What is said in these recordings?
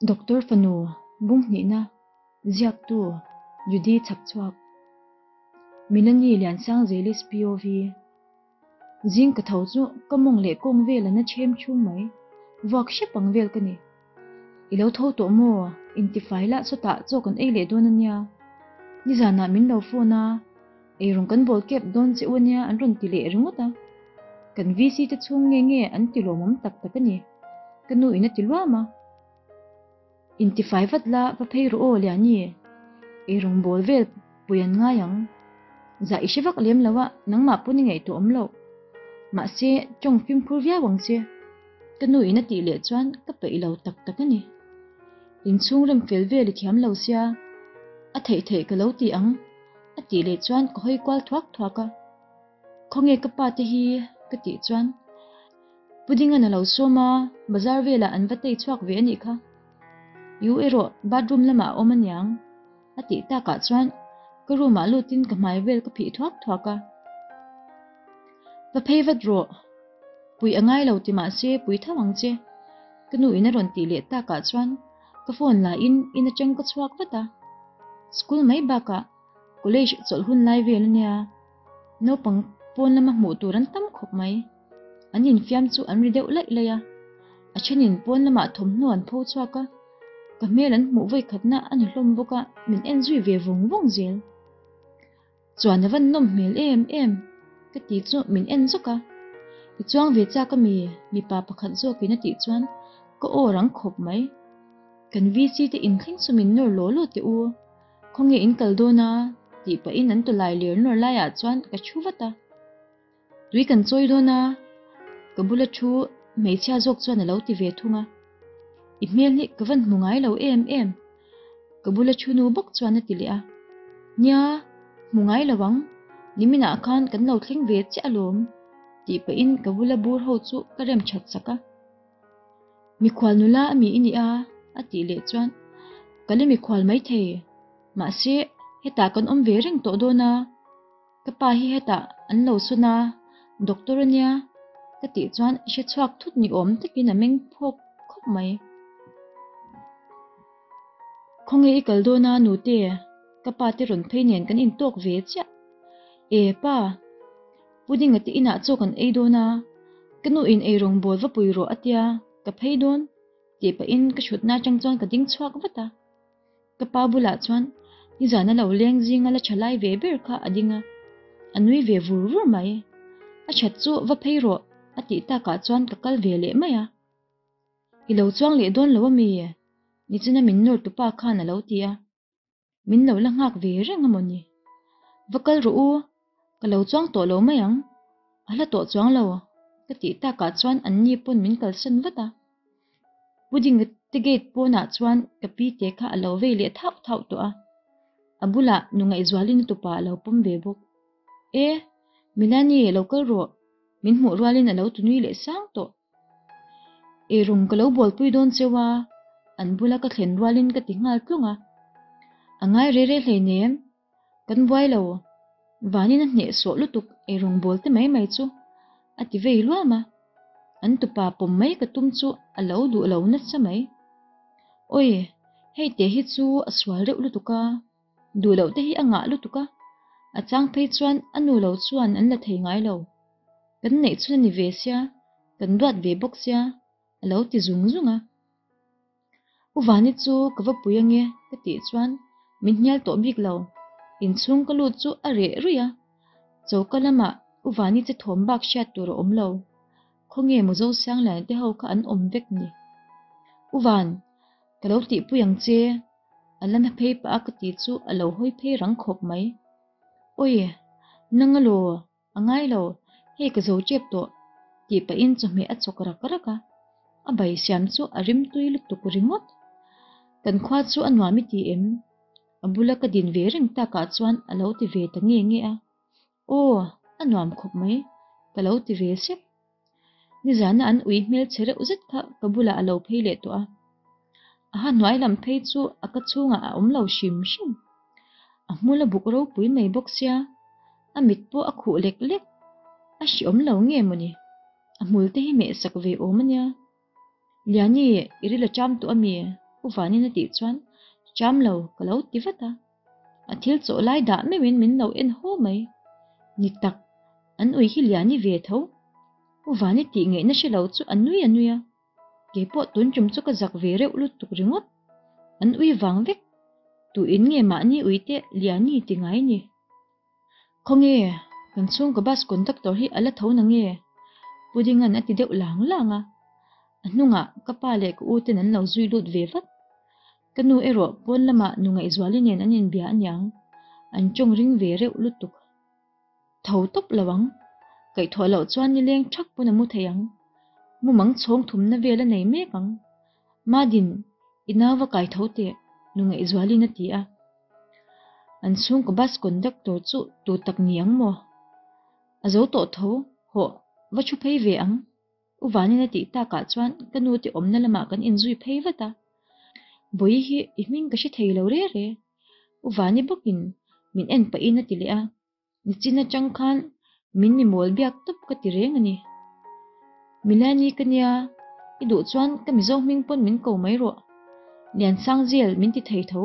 Doctor fanu bunghnihna ziaktu Judy Chhakchhuak Milani Liansangzelis POV Zing ka tho chu ka mawng leh kawng vel a na chhem chhung mai, vuak hrep ang vel ka ni. I lo tho tawh maw? Intifai lah chawtah chaw kan ei leh dawn a nia. Nizanah min lo phone a, eirawng kan bawl kep dawn che u a nia an rawn ti leh ringawt a. Kan VC te chhung nge nge an ti lawmawm tak tak a ni. Ka nu in a ti luam a. Intifai vat la, va phei rawh aw Liani, eirawng bawl vel pui an ngai ang. Zah i hre vak lem lo a, nangmah pawn i ngaihtuah awm loh. Mahse, tawng fimkhur viau ang che. Ka nu in a tih leh chuan ka peih lo tak tak a ni. Inchhung rem fel vel i thiam lo sia, a theih theih ka lo ti ang, a tih leh chuan ka hawi kual thuak thuak a. Khawnge ka pa te hi? ka tih chuan Pudingan a lo sawm a, bazar velah an va tei chhuak ve a nih kha. I u erawh bathroom lamah a awm aniang a tih takah chuan ka room ah lutin ka hmai vel ka phih thuak thuak a. Va phei vat rawh, puih a ngai lo ti mahse pui tho ang che ka nu in a rawn tih leh takah chuan ka phone la in in atang ka chhuak vat a. School mai bakah College chawlh hun lai vel ania, naupang pawn lama hmuh tur an tam khawp mai. An infiam chu an ri deuh laih laih a, a thenin pawn lamah thawmhnaw an pho chhuak a, ka hmel an hmuh vawi khatna a ni hlawm bawk a, min en zui ve vawng vawng zel. Chuan a van nawm hmel em em ka ti chu min en zawk a, I chuang ve chak a mi? Mipa pakhat zawkin a tih chuan ka aw rang khawp mai. Kan VC te inthleng chu min nawr law law teh u. Khawnge in kal dawn a? tih pahin an tawlai ler nawr laiah chuan ka thu vat a. Tui kan chawi dawn a, ka bula thu hmeichhia zawk chuan a lo ti ve thung a. I hmel hi ka van hmu ngai lo em em, ka bula thu nu bawk chuan a ti leh a. Nia, hmu ngai lo ang, niminah khan kan lo thleng ve chiah alawm, tih pahin ka bula bur ho chu ka rem that sak a. Mikhual nula a mi i nih a? a tih leh chuan ka la mikhual maithei, mahse hetah kan awm ve reng tawh dawn a, ka pa hi hetah an lo sawn a, doctor a nia ka tih chuan hre chhuak thut ni awm takin a meng phawk khawp mai. Khawnge i kal dawn a nute? Ka pa te rawn phei nen kan intawk ve chiah. E pa! Pudding-a te inah chaw kan ei dawn a, ka nu in ei rawng bawl va pui rawh a tia, ka phei dawn tih pahin ka hrutna atang chuan ka ding chhuak vat a. Ka pa bulah chuan nizan a lo leng zinga la tha lai ve ber kha a ding a, a nui ve vur vur mai. A that chu va phei rawh a tih takah chuan ka kal ve leh mai a. I lo chuang leh dawn lo ami? Nichina min nawr tupa khan a lo ti a. Min lo la nghak ve reng a mawni? Va kal rawh u, ka lo chuang tawh lo mai ang, a hla tawh chuang lo, ka tih takah chuan an ni pawn min kalsan vat a. Pudding te gate pawnah chuan ka pi te kha a lo vei leh thauh thauh tawh a, a bulah nu Ngaihzualin a tupa a lo pawm ve bawk. E, Milani lo kal rawh, min hmuh rualin a lo tunui leh sang tawh. Eirawng ka lo bualpui dawn cheu a, an bula ka thlen rualin ka ti nghal tlung a. A ngai re re hleinem, kan buai lo, vanin a hneh sawh lutuk eirawng bawl te mai mai chu, a ti vei luam a. An tupa pawm mai ka tum chu a lo duh lo nasa mai. Awi, hei te hi chu a sual reuh lutuk a, duh loh te hi a ngah lutuk a, a chang phei chuan a nu lo chuan an la thei ngai lo. Kan neih chhun a ni ve sia, kan duat ve bawk sia, a lo ti zung zung a. U Vani chu ka va pui ange ka tih chuan min hnial tawh bik lo, inchhung ka lut chu a reh ruih a, choka lamah U Vani che thawm bak hriat tur a awm lo, khawnge Muzo Siangliana te ho kha an awm vek ni. U Van, ka lo tihpui ang che, a la na phei pah a ka ti chu a lo hawi phei rang khawp mai. Awi, nang alaw, A ngai lo, hei ka zo tep tawh, tih pahin chawhmeh a chawk rak rak a, a bai siam chu a rim tui lutuk ringawt. Kan khua chu a nuam i ti em? A bula ka din ve reng takah chuan a lo ti ve ta nge nge a. Aw, a nuam khawp mai, ka lo ti ve sep. Nizana an ui hmel che reuh zet kha ka bulah a lo phei leh tawh a. A ha hnuai lam phei chu a ka chhungah a awm lo hrim hrim. A hmul a buk ropui mai bawk sia, a mit pawh a khuh lek lek. A hriawm lo nge mawni? A hmul te hi mehsak ve awm a nia. Liani, i ril a cham tawh a mi? U Vanin a tih chuan, Cham lo, ka lo ti vat a. A thil chawh lai dah meuhin min lo en haw mai. Ni tak, an ui hi Liani ve tho. U Vani tih ngaihna hre lo chu a nui a nui a. Kei pawh tun tum chu ka zak ve reuh lutuk ringawt. An ui vang vek. Tu in nge mahni ui te Liani ti ngai ni? Khawnge, kan chhungkaw bus conductor hi a la tho na nge? Pudinga'n a ti deuh lang lang a. A hnungah ka pa leh ka u ten an lo zui lut ve vat. Ka nu erawh pawn lamah nu Ngaihzuali nen an inbia aniang, an tawng ring ve reuh lutuk. Tho tawp lo ang. Kaihthawh loh chuan nileng thak pawn a mu thei ang. Mumang chhawng thumna vel a nei mek ang. Madin, i nau va kai tho teh, nu Ngaihzualin a ti a. An chhungkaw bus conductor chu tu tak ni ang maw? A zo tawh tho, hawh, va thu phei ve ang. U Vanin a tih takah chuan ka nu te awmna lamah kan inzui phei vat a. Bawihi hi i hming ka hre thei lo re re. U Vani bawkin min en pahin a ti leh a. Nichin atang khan min mi mawl biak tawp ka ti reng a ni. Milani ka nia, i duh chuan ka Mizo hming pawn min ko mai rawh. Liansangzel min ti thei tho.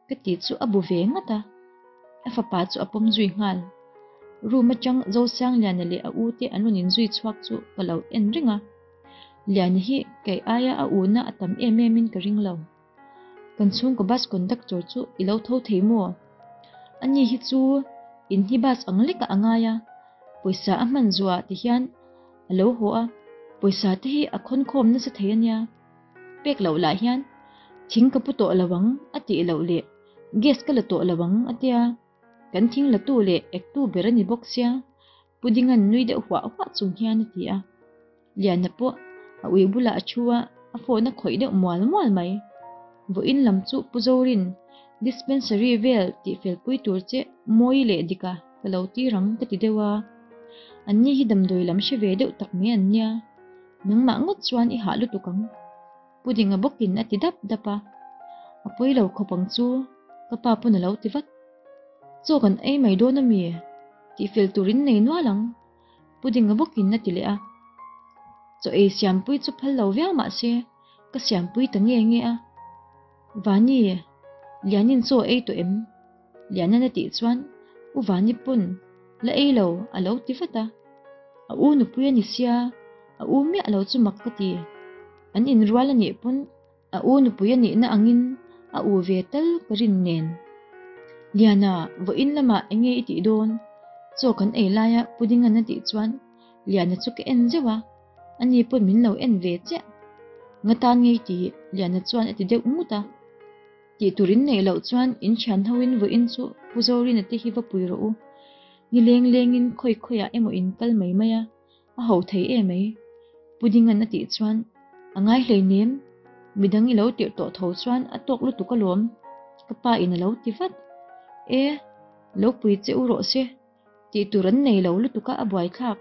Ka ti chu a bu ve ngat a, a fapa chu a pawm zui nghal. Room atang Zosiangliana leh a u te an rawn inzui chhuak chu ka lo en reng a. Liana hi kei aia a una a tam em em in ka ring lo. Kan chhungkaw bus conductor chu i lo tho thei maw? Ani hi chu in hi bus ang lekah a ngai a, pawisa a hman zuah ti hian a lo haw a, pawisa te hi a khawnkhawm nasa thei a nia. Pek loh lah hian thing ka pu tawh lo ang a tih loh leh gas ka la tawh lo ang a tia, kan thing la tu leh ek tu ber a ni bawk sia, Pudinga'n nui deuh huah huah chung hian a ti a. Liana pawh a ui bulah a thu a, a phone a khawih deuh mual mual mai. Vawiin lam chu Pu Zorin dispensary vel tihfelpui tur che mawi leh dik a ka lo tir ang ka ti deuh a. Anni hi damdawi lam hre ve deuh tak mai an nia. Nangmah ngawt chuan i hah lutuk ang. Pudinga bawkin a ti dap dap a. A pawi lo khawp ang chu, ka pa pawn a lo ti vat. Chaw kan ei mai dawn a mi? Tihfel turin nei nual ang. Pudinga bawkin a ti leh a. Chaw ei siampui chu phal lo viau mah se, ka siampui ta nge nge a. Vani, Lianin chaw ei tawh em? Lianan a tih chuan U Vani pawn la ei lo a lo ti vat a. A u nupui a ni sia, a u miah lo chu mak ka ti. An inrual a nih pawn A u nupui a nihna angin a u ve tal ka rin nen. Liana, vawiin lamah eng nge i tih dawn? Chaw kan ei laia Pudingan a tih chuan Liana chu ka en zeuh a, ani pawn min lo en ve chiah. Nga tan ngei tih Liana chuan a ti deuh ngut a. Tih tur in neih loh chuan in thian hoin vawiin chu Pu Zorina te hi va pui rawh u. Ni leng lengin khawi khawiah emaw in kal mai mai a. A ho thei em mai. Pudinga'n a tih chuan, A ngai hleinem, midang i lo tirh tawh tho chuan a tawk lutuk alawm, ka pa in a lo ti vat. E, lo pui che u rawh se, tih tur an nei lo lutuk a a buaithlak.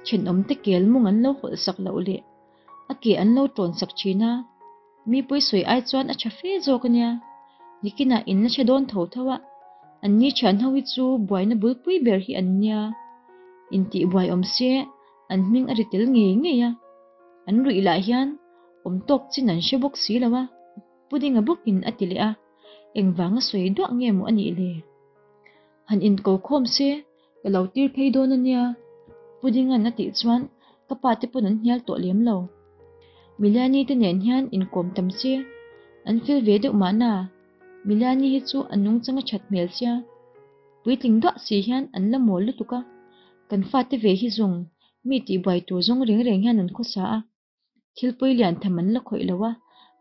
Thenawm te kel mung an lo hawlh sak loh leh a ke an lo tawn sak thin a, mi pawisawi ai chuan a tha fe zawk a nia. Nikinah in la hre dawn tho tho a, an ni thian ho hi chu buaina bulpui ber hi an nia. Intih buai awm se an hming a ri tel ngei ngei a, an ruih lah hian awm tawk chin an hre bawk si lo a, Pudinga bawkin a ti leh a, engvanga sawi duah nge maw a nih le? Han inko khawm se Ka lo tir phei dawn a nia, Pudinga'n a tih chuan ka pa te pawn an hnial tawh lem lo. Miliani te nen hian inkawm tam se, an fel ve deuh mahna, Miliani hi chu a nungchang a that hmel sia. Puitling duah si hian an la mawl lutuk a, kan fate ve hi zawng mi tihbuai tur zawng reng reng hian an khawsa a. Thil pawi lian tham an la khawih lo a,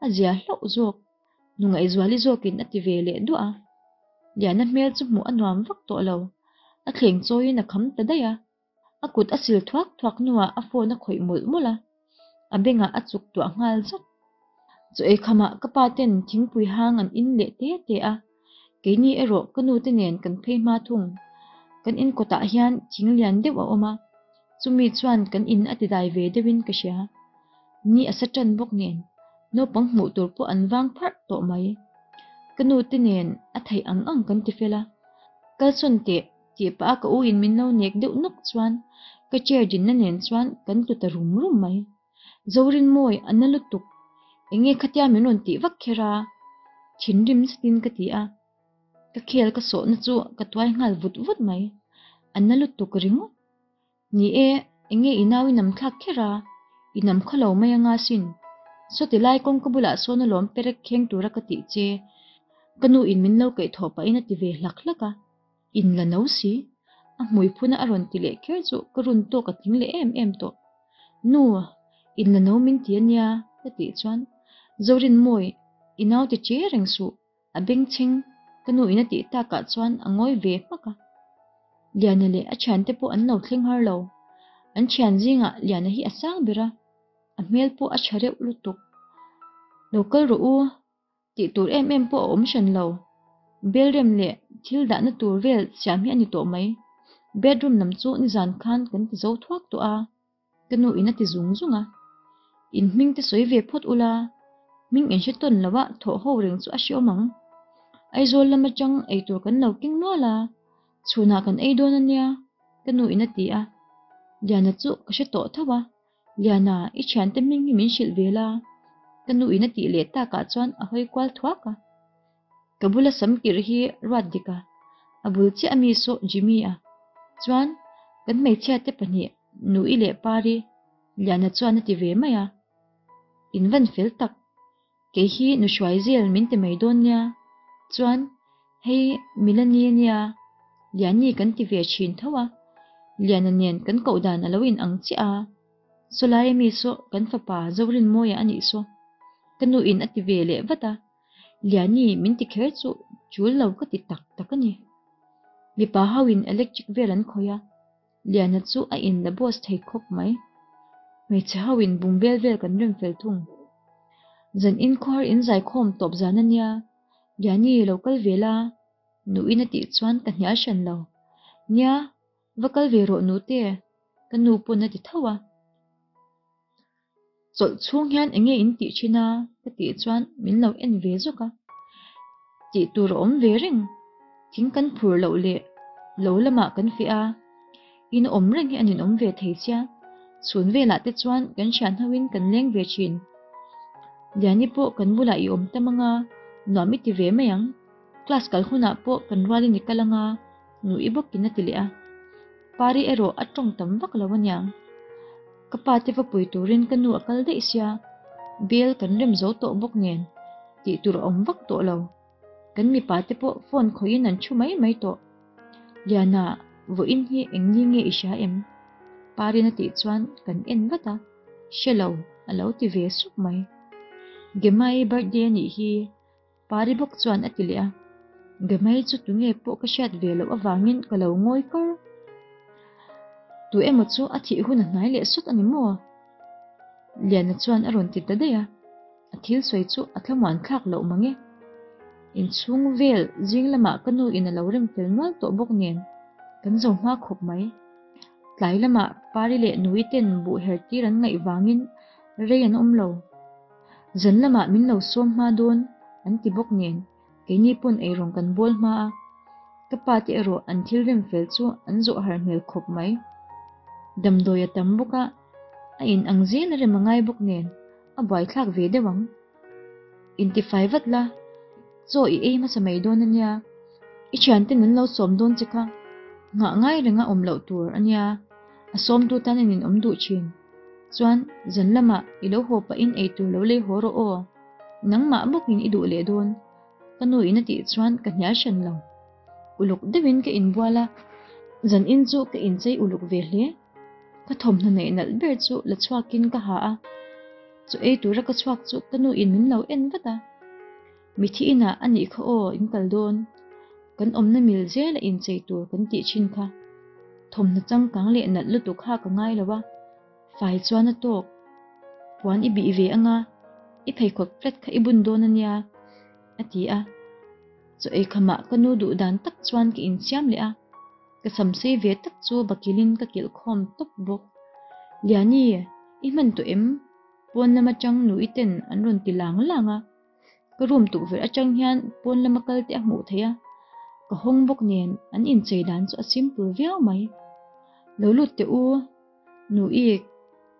a zia hlauh zawk. Nu Ngaihzuali zawkin a ti ve leh duah a. Liana hmel chu hmuh a nuam vak tawh lo. A thleng chawiin a kham ta daih a. A kut a sil thuak thuak hnuah a phone a khawih mawlh mawlh a. A bengah a chuk tuah nghal zat. Chaw ei khamah ka pa ten thingpui hang an in leh te te a. Keini erawh ka nu te nen kan phei hma thung. Kan in kawtah hian thing lian deuh a awm a. Chumi chuan kan in a ti dai ve deuhin ka hria. Ni a sa tan bawk nen, naupang hmuh tur pawh an vang pharh tawh mai. Ka nu te nen a theih ang ang kan ti fel a. Kalsawn teh tih pah a ka u in min lo nek deuh nawk chuan ka chair dinna nen chuan kan tlu ta rum rum mai. Zorinmawi a na lutuk. Enge khatia min rawn tih vak kher a? Thinrim zetin ka ti a. Ka khel ka sawhna chu ka tuai nghal vut vut mai. A na lutuk ringawt. Ni e, enge i nau i nam thlak kher a? I nam khaw lo mai anga sin. Sawti lai kawngka bulah sawn alawm perek kheng tura ka tih che. Ka nu in min lo kaih thawh pahin a ti ve hlak hlak a. In la no si. A hmui phuna a rawn ti leh kher chu ka run tawk a tling leh em em tawh. Nu, in la no min ti ania ka tih chuan Zorinmawi i nau ti che reng suh. A bengchheng ka nu in a tih takah chuan a ngawi ve hmak a. Liana leh a thiante pawh an lo thleng har lo. An thian zingah Liana hi a sang ber a, a hmel pawh a tha reuh lutuk. Lo kal rawh u tih tur em em pawh a awm hran lo. Bel rem leh thil dahna tur vel siam hi a ni tawh mai. Bedroom lam chu nizan khan kan ti zo thuak tawh a. Ka nu in a ti zung zung a. In hming te sawi ve phawt ula, hming in hre tawn lo a thawh ho reng chu a hreawm ang. Aizawl lam atang eitur kan lo keng nual a, chhunah kan ei dawn ania, ka nu in a ti a. Liana chu ka hre tawh tho a, Liana, i thiante hming hi min hrilh ve la, ka nu in a tih leh takah chuan a hawi kual thuak a. Ka bula sam kirh hi ruat dik a, a bul chiah ami saw Jimmy a, chuan kan hmeichhia te pahnih Nui leh Pari Liana chuan a ti ve mai a, In van fel tak, kei hi nu hruai zel min ti mai dawn nia, chuan hei Milani ania, Liani kan ti ve thin tho a, Liana nen kan koh dan a lo in ang chiah a, sawlai ami saw kan fapa Zorinmawia a nih saw, ka nu in a ti ve leh vat a. Liani min ti kher chu chul lo ka ti tak tak a ni. Mipa ho in electric vel an khawih a, Liana chu a in la boss thei khawp mai. Hmeichhe ho in bung vel vel kan rem fel thung. Zan in khawhar in zaikhawm tawp zan a nia, Liani lo kal ve la, nuin a tih chuan ka hnial hran lo. Nia, va kal ve rawh nute, ka nu pawn a ti tho a. Chawlh chhung hian enge in tih thin a? ka tih chuan min lo en ve zawk a. Tih tur a awm ve reng. Thing kan phur loh leh lo lamah kan feh a, in awm reng hi an inawm ve thei sia. Chhun velah te chuan kan thian hoin kan leng ve thin. Liani pawh kan bulah i awm tam anga nuam i ti ve mai ang. Class kal hunah pawh kan rualin i kal anga. Nui bawkin a ti leh a. Pari erawh a tawng tam vak lo aniang. Ka pa te va pui turin ka nu a kal daih sia, bel kan rem zo tawh bawk nen tih tur a awm vak tawh lo. Kan mipa te pawh phone khawihin an thu mai mai tawh. Liana, vawiin hi eng ni nge i hria em? Parin a tih chuan kan en vat a, hre lo a lo ti ve sup mai. Gemai birthday a nih hi Pari bawk chuan a ti leh a, Gemei chu tunge pawh ka hriat ve loh avangin ka lo ngawi kar. Tu emaw chu a thih hun a hnai leh sawt a ni maw? Liana chuan a rawn ti ta daih a, a thil sawi chu a thlamuan thlak loh mang e. Inchhung vel zing lamah ka nu in a lo rem fel nual tawh bawk nen kan zo hma khawp mai. Tlai lamah Pari leh Nui ten buh her tir an ngaih vangin rei an awm lo. Zan lamah min lo sawm hma dawn an ti bawk nen keini pawn eirawng kan bawl hma a, ka pa te erawh an thil rem fel chu an zawh har hmel khawp mai. Damdawi a tam bawk a, a in ang zel a rem a ngai bawk nen a buaithlak ve deuh ang. Intifai vat la, chaw i ei hmasa mai dawn a nia, i thianten an lo sawm dawn che kha, nghah ngai renga awm loh tur a nia, a sawmtu tan a ninawm duh thin. Chuan zan lamah i lo haw pahin ei tur lo lei haw rawh aw, nangmah bawkin i duh leh dawn, ka nu in a tih chuan ka hnial hran lo. Uluk deuhin ka inbual a, zan in chu ka inchei uluk ve hle. Ka thawmhnaw neih nalh ber chu la chhuakin ka ha a, chaw ei tura ka chhuak chu ka nu in min lo en vat a. Mithi inah a nih kha aw in kal dawn, kan awmna mil zel a inchei tur kan tih thin kha. Thawmhnaw changkang leh nalh lutuk kha ka ngai lo a, fai chuan a tawk. Puan i bih ve anga, i pheikhawk flat kha i bun dawn a nia, a ti a. Chaw ei khamah ka nu duh dan tak chuan ka insiam leh a, ka sam sei ve tak chu bakilin ka kilh khawm tawp bawk. Liani, i hman tawh em? Pawn lam atang nui ten an rawn ti lang lang a. Ka room tukverh atang hian pawn lama kal te a hmuh theih a, ka hawng bawk nen an inchei dan chu a simple viau mai. Lo lut teh u, Nui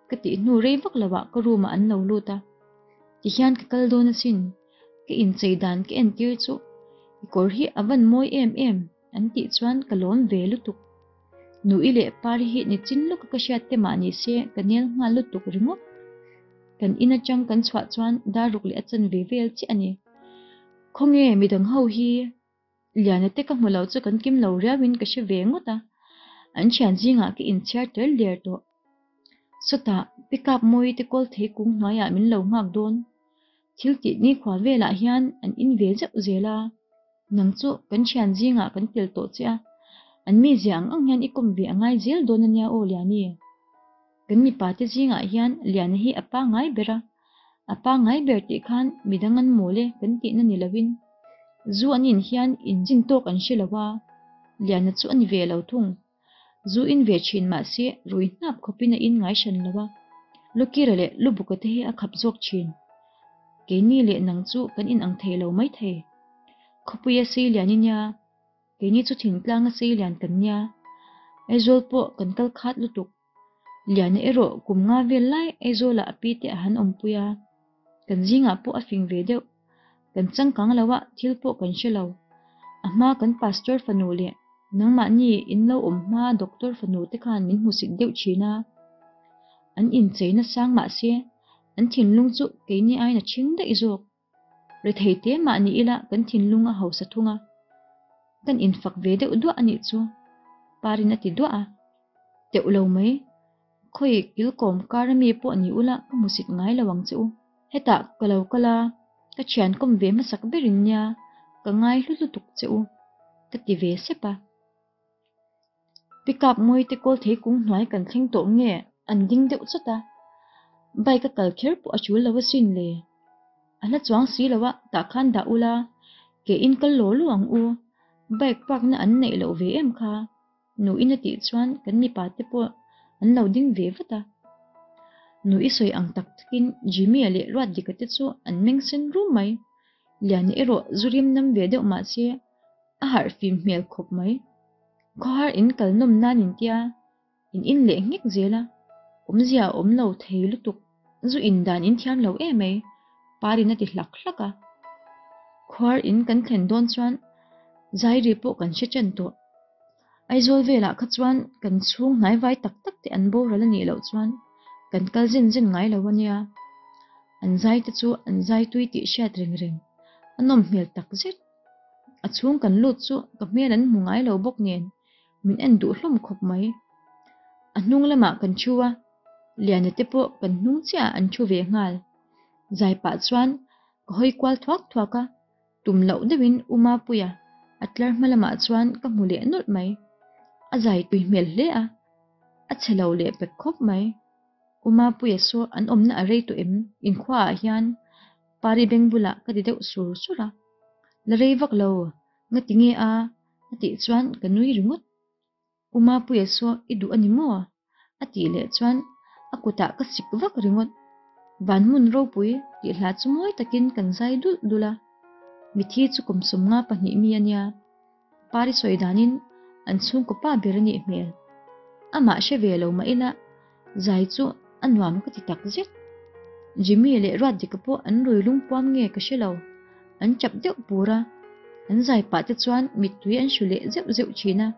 ka tih hnu rei vak lo ah ka room ah an lo lut a. Tihian ka kal dawn asin, ka inchei dan ka entir chu i kawr hi a van mawi em em an tih chuan ka lawm ve lutuk. Nui leh Pari hi nichin lawka ka hriat te mah ni se ka nel nghal lutuk ringawt. Kan in atang kan chhuah chuan dar ruk leh a chanve vel chiah a ni. Khawnge midang ho hi Liana te ka hmu lo chu kan kim lo riau in ka hre ve ngawt a, an thian zingah ka inchhiar tel der tawh. Sawtah pickup mawi te kawl thei kung hnuaiah min lo nghak dawn. Thil tih nikhua velah hian an in ve zeuh zel a, nang chu kan thian zingah kan tel tawh che a, an mizia ang ang hian i kawm ve a ngai zel dawn a nia aw Liani. Kan mipa te zingah hian Liana hi a pangngai ber a, a pangngai ber tih khan midang an mawl e kan tihna ni lovin zu an in hian in chin tawk an hre lo a, Liana chu a ni ve lo thung. Zu in ve thin mahse rui hnap khawpin a in ngai hran lo a, Lukira leh Lubuka te hi a khap zawk thin. Keini leh nang chu kan in ang thei lo maithei. Khawpuia sei lian i nia. Keini chu thingtlang a sei lian kan nia, Aizawl pawh kan kal khat lutuk. Liana erawh kum nga vel lai Aizawlah a pi te a han awmpui a, kan zingah pawh a fing ve deuh. Kan changkang lo a, thil pawh kan hre lo. A hma kan pastor fanu leh nangmahni in lo awm hma doctor fanu te khan min hmusit deuh thin a. An inchei nasang mahse an thinlung chu keini aiin a chhing daih zawk. Rethei te mah ni ila kan thinlung a hausa thung a, kan infak ve deuh duah a nih chu, Parin a ti duah a. Teuh lo mai, khawi kilkawm kar ami pawh ni ula ka hmusit ngai lo ang che u. Hetah ka lo kal a, ka thian kawm ve hmasak berin nia ka ngai hlu lutuk che u, ka ti ve sep a. Pickup mawite kawl thei kung hnuai kan thleng tawh nge an ding deuh chawt a, bike a kal kher pawh a tul lo asin le. A hla chuang si lo a tah khan dah ula, ke in kal law law ang u, bike park na an neih loh ve em kha, nu in a tih chuan kan mipa te pawh an lo ding ve vat a. Nu i sawi ang tak takin Jimmy-a leh Ruatdika te chu an meng sen rum mai, Liani erawh zu rim nam ve deuh mahse A harh fim hmel khawp mai. Khawhar in kal nawm nan in tia in in leh nghek zel a, awmzia a awm lo thei lutuk, zu in dan in thiam lo em mai, Parin a ti hlak hlak a. Khuar in kan thlen dawn chuan Zairi pawh kan hre chen tawh. Aizawl velah kha chuan kan chhung hnaivai tak tak te an boral a nih loh chuan kan kal zen zen ngai lo a nia. An zai te chu an zai tui tih hriat reng reng, a nawm hmel tak zet. A chhung kan lut chu ka hmel an hmu ngai lo bawk nen min en duh hlawm khawp mai. A hnung lamah kan thu a, Liana te pawh kan hnung chiah ah an thu ve nghal. Zai pah chuan ka hawi kual thuak thuak a, tum loh deuhin U Mapuia a tlar hma lamah chuan ka hmu leh nawlh mai. A zai tui hmel hle a, a chhe lo leh pek khawp mai. U Mapuia saw an awmna a rei tawh em? Inkhuaah hian Pari beng bulah ka ti deuh sur sur a, La rei vak lo, nga ti nge a? a tih chuan ka nui ringawt. U Mapuia saw i duh a ni maw? a tih leh chuan a kutah ka sik vak ringawt. Van hmun ropui tih hla chu mawi takin kan zai dulh dulh a, mithi chu kum 52 mi a nia. Pari sawi danin an chhungkaw pa ber a nih hmel. Amah hre ve lo mah ila zai chu a nuam ka ti tak zet. Jimmy leh Ruatdika pawh an rui lungpuam nge ka hre lo, an chap deuh pur a, an zai pah te chuan mittui an hru leh zeuh zeuh thin a.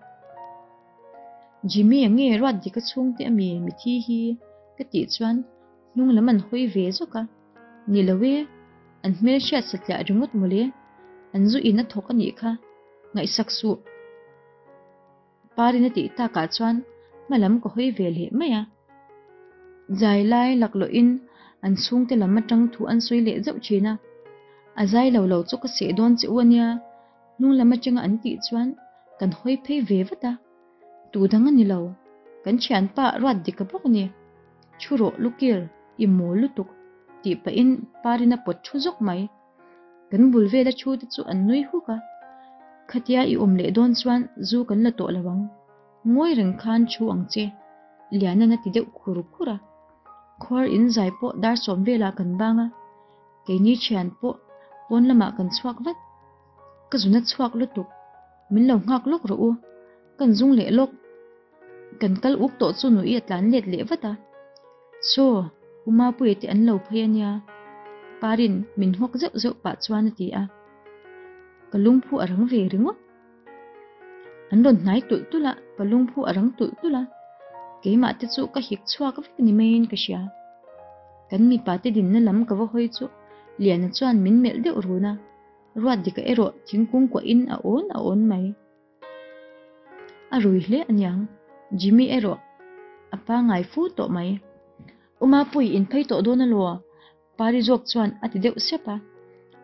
Jimmy a nge Ruatdika chhungte ami mithi hi ka tih chuan hnung lam an hawi ve zawk a, ni lo e, an hmel hriat satliah ringawt mawle, an zu in a thawk a nih kha, ngaihsak suh. Parin a tih takah chuan hma lam ka hawi ve leh mai a. Zai lai laklawhin an chhungte lam atang thu an sawi leh zauh thin a, a zai lo lo chu ka seh dawn che u a nia, hnung lam atanga an tih chuan kan hawi phei ve vat a. Tu dang a ni lo, kan thianpa ruat dik a bawk a ni. Thu rawh Lukir, i mawl lutuk, tih pahin Parin a pawt thu zawk mai. Kan bul vela thu te chu an nui huk a, Khatia i awm leh dawn chuan zu kan la tawh lo ang, ngawi reng khan thu ang che, Liana'n a ti deuh khur khur a. Khuar in zai pawh dar sawm velah kan bang a, keini thian pawh pawn lamah kan chhuak vat. Ka zuna chhuak lutuk, min lo nghak lawk rawh u, kan zung leh lawk. Kan kal uk tawh chu nui a tlan let leh vat a. Saw, U Mapuia te an lo phei a nia. Parin min nghawk zeuh zeuh pah chuan a ti a. Ka lungphu a rang ve ringawt. An rawn hnai tulh tulh a, ka lungphu a rang tulh tulh a. Keimah te chu ka hik chhuak vek ni maiin ka hria. Kan mipa te dinna lam ka va hawi chu Liana chuan min melh deuh run a, Ruatdika erawh thingkung kuahin a awn a awn mai. A rui hle aniang, Jimmy erawh a pangai fu tawh mai. U Mapui in phei tawh dawn alaw? Pari zawk chuan a ti deuh sep a.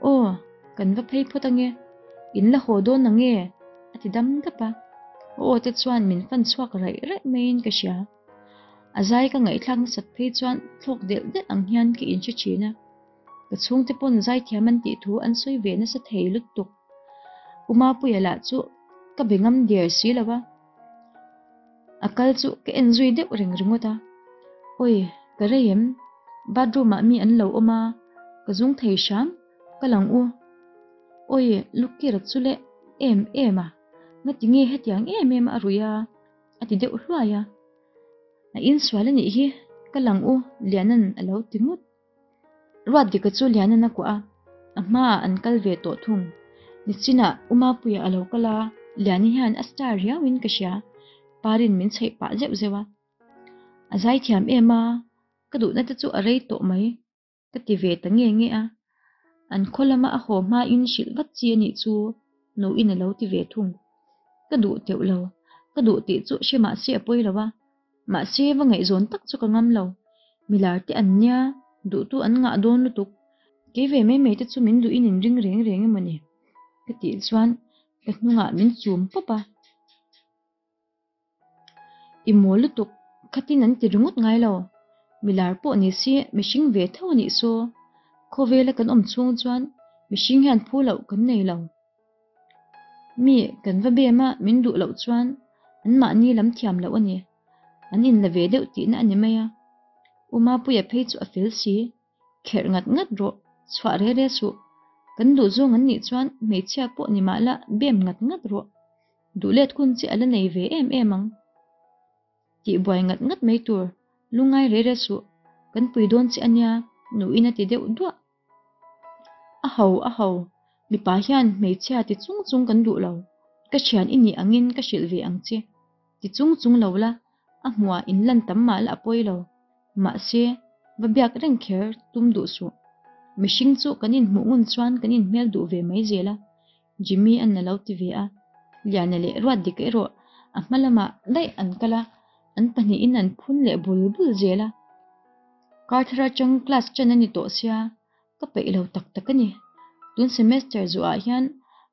Aw, kan va phei phawt ange, in la haw dawn nange? a ti dam dap a. A aw te chuan min fan chhuak raih raih maiin ka hria. A zai ka ngaihthlak nasat phei chuan thlawk delh delh ang hian ka inhre thin a. Ka chhungte pawn zaithiam an tih thu an sawi ve nasa thei lutuk. U Mapuia lah chu ka be ngam der si lo a. A kal chu ka en zui deuh reng ringawt a. Awi, ka rei em? Bathroom ah mi an lo awm a, ka zung thei hram, ka lang u. Awi, Lukira chu leh em em a, ngatinge hetiang em em a ruih a? a ti deuh hluai a. A insual a nih hi, ka lang u, Liana'n a lo ti ngut. Ruatdika chu Liana'n a kuah a, a hmaah an kal ve tawh thung. Nichinah U Mapuia a lo kal a, Liani hian a star riauin ka hria, Parin min chheih pah zeuh zeuh a. A zaithiam em a, ka duhna te chu a rei tawh mai. Ka ti ve ta nge nge a, an khaw lama a haw hmain hrilh vat chi a nih chu nuin a lo ti ve thung. Ka duh teuh lo, ka duh tih chu hre mahse a pawi lo a, mahse va ngaihzawn tak chu ka ngam lo. Milar te an nia, duhtu an ngah dawn lutuk. Kei ve mai mai te chu min duhin in ring reng reng emaw ni? Ka tih chuan ka hnungah min chum pawp a. I mawl lutuk, khatin an ti ringawt ngai lo. Milar pawh ni si, mihring ve tho a nih saw. Khawvela kan awm chhung chuan mihring hian phu loh kan nei lo. Mi kan va bem a, min duh loh chuan anmahni lam thiam loh a ni. An inla ve deuh tihna a ni mai a. U Mapuia phei chu a fel si. Kherh ngat ngat rawh, chhuah re re suh. Kan duh zawng an nih chuan hmeichhia pawh ni mah la bem ngat ngat rawh. Duh let hun che a la nei ve em em ang. Tih buai ngat ngat mai tur, lungngai re re suh, kan pui dawn che a nia, nuin a ti deuh duah. A ho, a ho, mipa hian hmeichhia ti chung chung kan duh lo, ka thian i nih angin ka hrilh ve ang che. Ti chung chung lo la, a hmuah in lan tam mah la a pawi lo. Mahse, va biak reng kher tum duh suh. Mihring chu kan inhmuh ngun chuan kan inhmel duh ve mai zel a, Jimmy an a lo ti ve a. Liana leh Ruatdika erawh a hma lamah daih an kal a, an pahnihin an phun leh bul bul zel a. Kar thar atang class ṭan a ni tawh sia, ka peih lo tak tak a ni. Tun semester zuah hian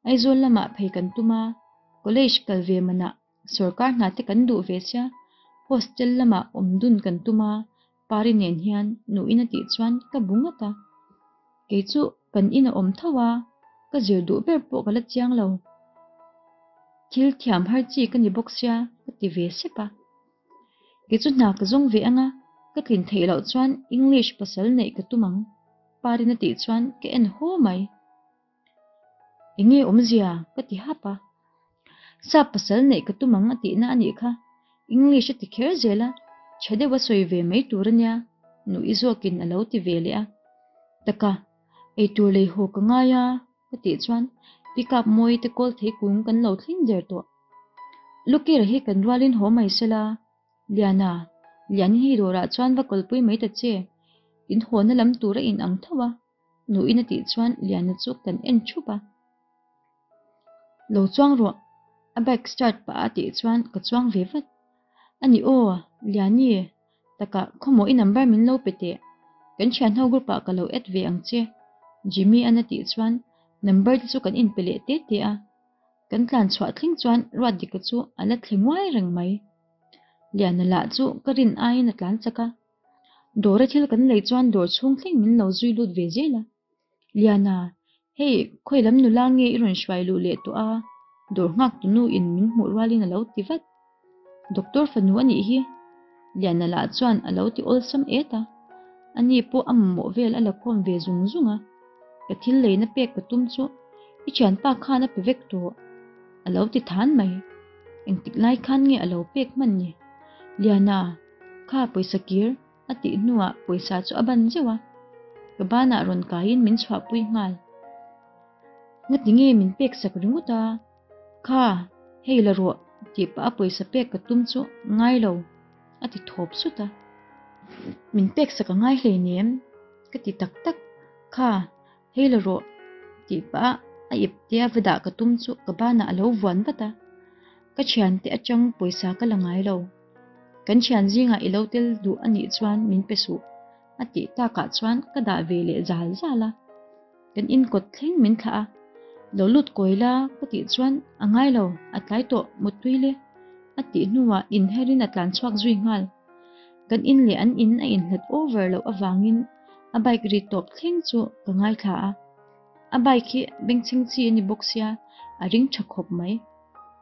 Aizawl lamah phei kan tum a, college kal ve manah Sorkar hna te kan duh ve sia, hostel lamah awm dun kan tum a, Pari nen hian nuin a tih chuan ka bu nghat a. Kei chu kan in a awm tho a, ka zir duh ber pawh ka la chiang lo. Thil thiam har chi ka ni bawk sia ka ti ve sep a. Kei chu hna ka zawng ve ang a, ka tlin theih loh chuan English pasal neih ka tum ang, Parin a tih chuan ka en haw mai. Enge awmzia? ka ti hap a. Sap pasal neih ka tum ang a tihna a nih kha. English a ti kher zel a, tha deuh a sawi ve mai tur a nia, Nuih zawkin a lo ti ve leh a. Taka, eitur lei haw ka ngai a, ka tih chuan pick up mawi te kawl thei kung kan lo thleng der tawh. Lukira hi kan rualin haw mai sela, Liana, Liani hi dawrah chuan va kalpui mai ta che, in hawna lam tur a in ang tho a, Nuin a tih chuan Liana chu kan en thup a. Lo chuang rawh, a bike start pah a tih chuan ka chuang ve vat. A ni aw, Liani, takah khawmaw i number min lo pe teh, kan thianho group ah ka lo add ve ang che, Jimmy an a tih chuan number te chu kan inpe leh te te a. Kan tlan chhuah thleng chuan Ruatdika chu a la thle nguai reng mai. Liana lah chu ka rin aiin a tlan chak a. Dawra thil kan lei chuan dawr chhung thleng min lo zui lut ve zel a. Liana, hei khawi lam nula nge i rawn hruai luh leh tawh a? Dawr nghak tu nu in min hmuh rualin a lo ti vat. Doctor fanu a nih hi. Liana lah chuan a lo ti awlsam et a. Ani pawh a mamawh vel a la khawm ve zung zung a. Ka thil leina pek ka tum chu i thianpa khan a pe vek tawh. A lo ti than mai. Engtik lai khan nge a lo pek hman ni? Liana, kha pawisa kir a tih hnuah pawisa chu a ban zeuh a. Ka banah rawn kaiin min chhuahpui nghal. Ngati nge min pek sak ringawt a? Kha, hei la rawh tih pah a pawisa pek ka tum chu ngai lo a ti thawp sut a. Min pek sak a ngai hleinem ka ti tak tak. Kha, hei la rawh tih pah a a ip tia va dah ka tum chu ka banah a lo vuan vat a. Ka thiante atang pawisa ka la ngai lo. Kan thian zingah i lo tel duh a nih chuan min pe suh a tih takah chuan ka dah ve leh zal zal a. Kan inkawt thleng min thlah a, Lo lut kawi la ka tih chuan a ngai lo, a tlai tawh muttui le a tih hnuah inherin a tlan chhuak zui nghal. Kan in leh an in a inhlat over loh avangin a bike ri tawp thleng chu ka ngaithla a. A bike hi bengchheng chi a ni bawk sia, a ring tha khawp mai.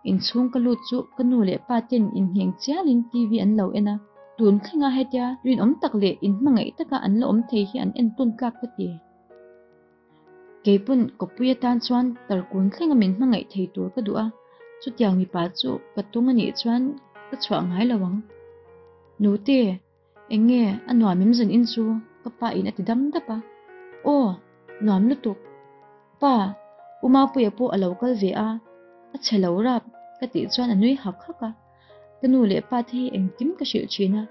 Inchhung ka lut chu ka nu leh pa ten inngeng chialin TV an lo en a, tun thlenga hetia rinawm tak leh inhmangaih taka an la awm thei hi an entawn tlak ka ti. Keipawn kawppui atan chuan tarkun thlenga min hmangaih thei tur ka duh a, chutiang mipa chu ka tung a nih chuan ka chhuah ngai lo ang. Nute, eng nge a nuam em zan in chu? ka pa in a ti dam dap a. Aw, nuam lutuk. Pa, U Mapuia pawh a lo kal ve a, a chhe lo rap ka tih chuan a nui hak hak a. Ka nu leh pa te hi engkim ka hrilh thin a,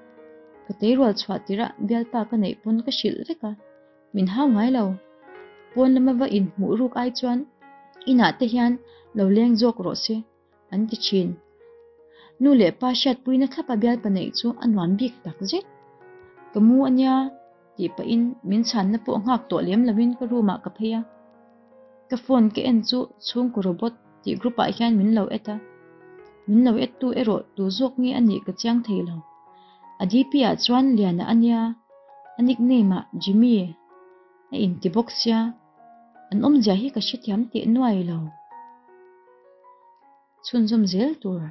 ka teirual chhuah tirah bialpa ka neih pawn ka hrilh vek a. Min hau ngai lo. Pawn lama va inhmuh ruk ai chuan inah te hian lo leng zawk rawh se, an ti thin. Nu leh pa hriatpuina thlapa bialpa neih chu a nuam bik tak zet. Ka mu a nia tih pahin min chhanna pawh nghak tawh lem loin ka room ah ka phei a. Ka phone ka en chu chhungkaw robot tih group ah hian min lo add a. Min lo add tu erawh tu zawk nge a nih ka chiang thei lo. A DP ah chuan Liana a nia, a nickname ah Jimmy a inti bawk sia, an awmzia hi ka hrethiam teh nuai lo. Chhunzawm zel tur.